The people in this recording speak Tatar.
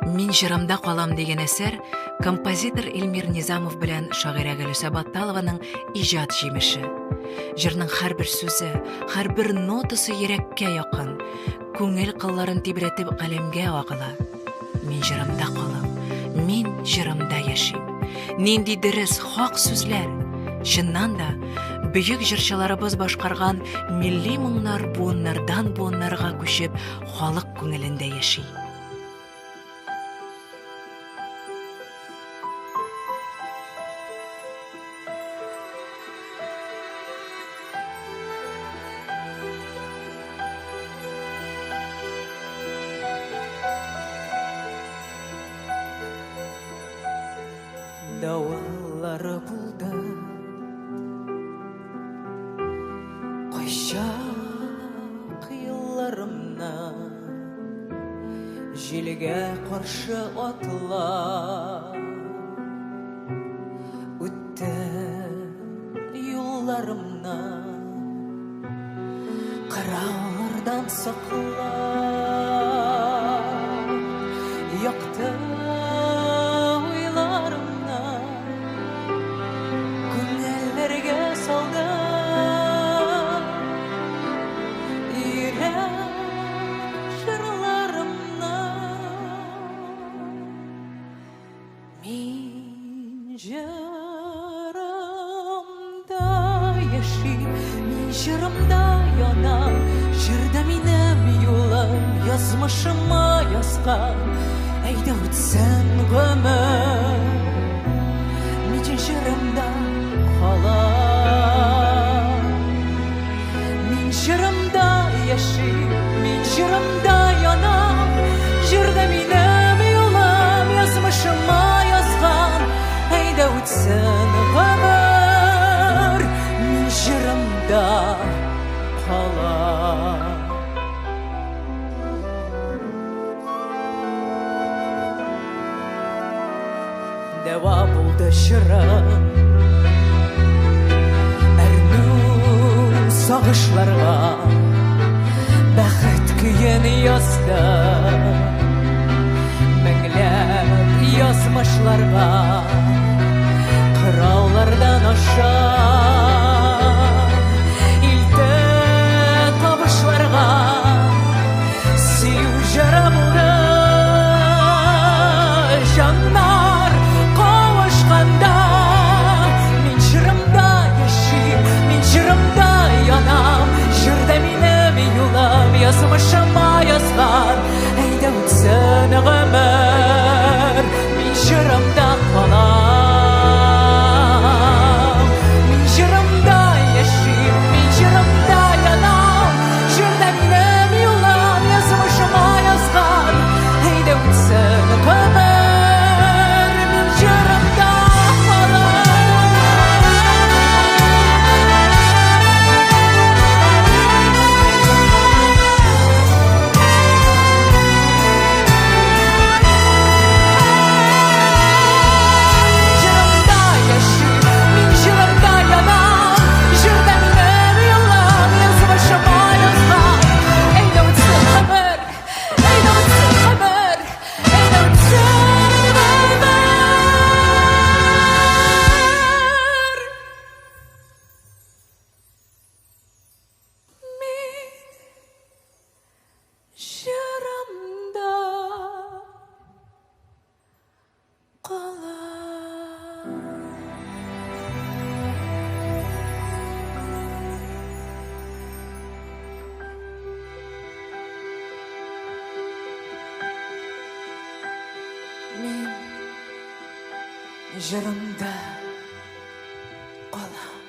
Мин җырымда калам дигән әсәр композитор Эльмир Низамов белән шагыйрә Гөлүсә Батталованың иҗат җимеше. Җырның һәрбер сүзе, һәрбер нотасы йөрәккә якын, күңел кылларын тибрәтеп галәмгә агыла. Мин җырымда калам, мин җырымда яшим. Нинди дөрес, хак сүзләр! Чыннан да, бөек җырчыларыбыз башкарган милли моңнар буыннардан буыннарга күчеп, халык күңелендә яши. Давыллары булды Кайчак елларымны Җилгә каршы атлап Үттем юлларымны Кыраулардан саклап, Якты уйларымны Күңелләргә салдым. Йөрәк җырларымны. Мин җырымда яшим, мин җырымда янам, җырда минем юлым, язмышыма язган. Әйдә үтсен гомер, мин җырымда калам. Мин җырымда яшим, мин җырымда янам, җырда минем юлым, язмышыма язган. Әйдә үтсен гомер, мин җырымда калам. Дәва булды җырым Әрнү сагышларга Бәхет көен язды Меңләп язмышларга Кыраулардан аша Илтә табышларга Сөю җыры булды Җаннар кавышканда. Мин җырымда яшим, мин җырымда янам, Җырда минем юлым, язмышыма язган. Әйдә үтсен гомер, мин җырымда калам. Мин җырымда яшим, мин җырымда янам, Җырда минем юлым, язмышыма язган. Әйдә үтсен гомер, мин җырымда калам. Җырымда яшим, мин җырымда янам, Җырда минем юлым, язмышыма язган. Әйдә үтсен гомер, әйдә үтсен гомер, әйдә үтсен гомер. Мин җырымда калам. Мин җырымда калам.